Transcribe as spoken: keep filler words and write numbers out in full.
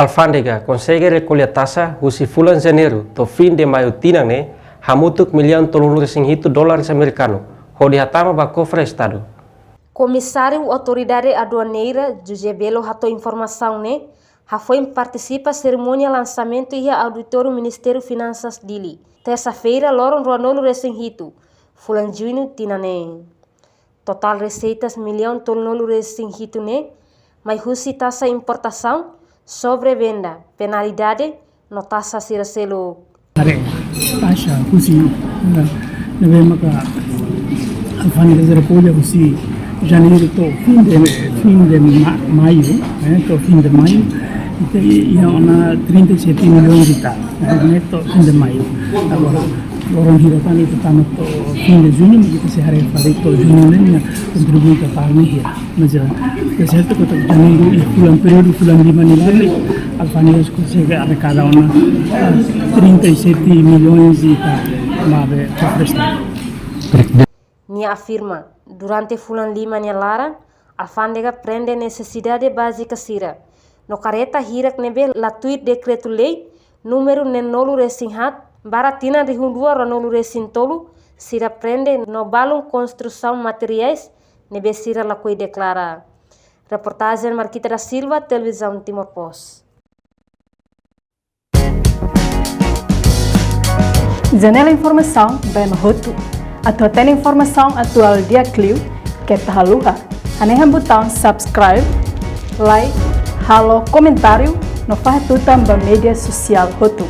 Alfándega konsege rekolla taxa husi fulan Janeiru to'o fin de Maiu tinan ne'e hamutuk millaun tolunulu-resin-hitu dólares amerikanu, hodi hatama ba kofre Estadu. Komisáriu Autoridade Aduaneira, José Belo, hato'o informasaun ne'e hafoin partisipa serimónia lansamentu iha Auditóriu Ministériu Finansas, Dili, tersa-feira, loron ruanulu-resin-hitu, fulan Juñu tinan ne'e. Totál reseitas millaun tolunulu-resin-hitu ne'e mai husi taxa importasaun, sobrevenda, penalidade no taxa sira seluk. Haree taxa husi, eh, ne'ebé maka alfándega sira rekolla husi Janeiru to'o fin de, fin de ma-, Maiu, eh, to'o fin de Maiu, ita iha ona trinta e sete milhões e tal, eh, to'o fin de Maiu. Agora, loron hira tan ita tama to'o fin de Juñu, ita sei haree fali to'o Juñu ne'e nia kontribuinte totál ne'e hira. Mas, eh, de certo que to'o Janeiru iha fulan, períodu fulan lima ne'e, alfándega konsege arrekada ona, eh, trinta e sete milhões e tal, maibé kofre Estadu. Nia afirma, durante fulan lima nia laran, alfándega prende nesesidade bázika sira no kareta hirak ne'ebé la tuir dekretu-lei númeru neenulu-resin-haat barra tinan rihun rua ruanulu-resin-tolu, sira prende no balun konstrusaun materiais ne'ebé sira lakohi deklara. Reportajen Marquita da Silva, Televizaun Timor Post. Janela informasaun ba ema hotu. Atu hatene informasaun atuál di'ak liu, keta haluha hanehan butaun subscribe, like, halo komentáriu no fahe tutan ba média sosiál hotu.